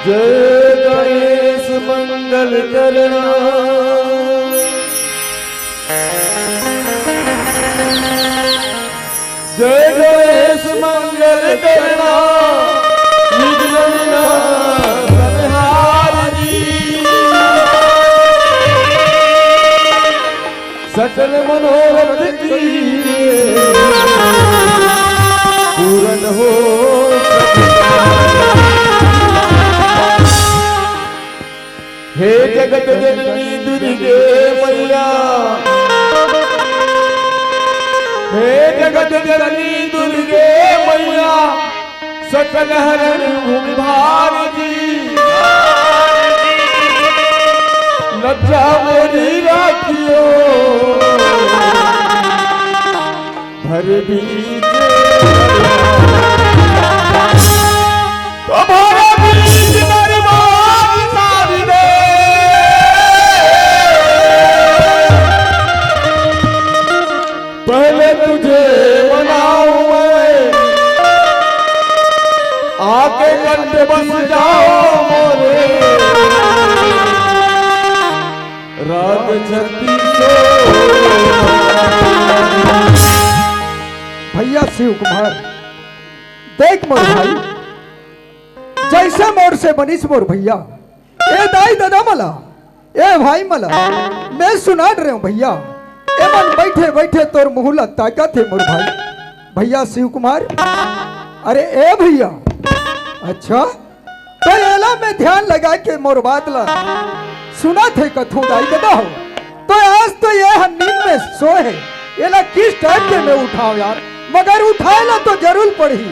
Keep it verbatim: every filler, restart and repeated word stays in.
जय गणेश मंगल करना, जय गणेश मंगल करना, विघ्न विनाशनहारी। सकल मनोरथ की पूरन हो। हे जगत जननी दुर्गे मैया, हे जगत जननी दुर्गे मैया, सकल हरण भूमि भार जी। लज्जा मोरी राखियो, भर बीच तुम्हारा बीच दरबार सारी दे। पहले तुझे मनाऊं मैं, आके कंठ बस जाओ मोरे राज छत्तीसो। भैया शिव कुमार, देख मोर भाई, जैसे मोर से बनिस मोर भैया, ए दाई ददा मला, ए भाई मला, मैं सुनात रहेंव भैया। एमन बइठे बइठे तोर मुहूं ला ताकत हे मोर भाई। भैया शिव कुमार, अरे ए भैया, अच्छा, त एला मैं ध्यान लगा के मोर बात ला सुनत हे कथों दाई ददा हो। त आज तो ए ह नींद में सोए हे, एला किस टाइप के मैं उठांव यार, मगर उठाए ला तो जरूर पड़ही।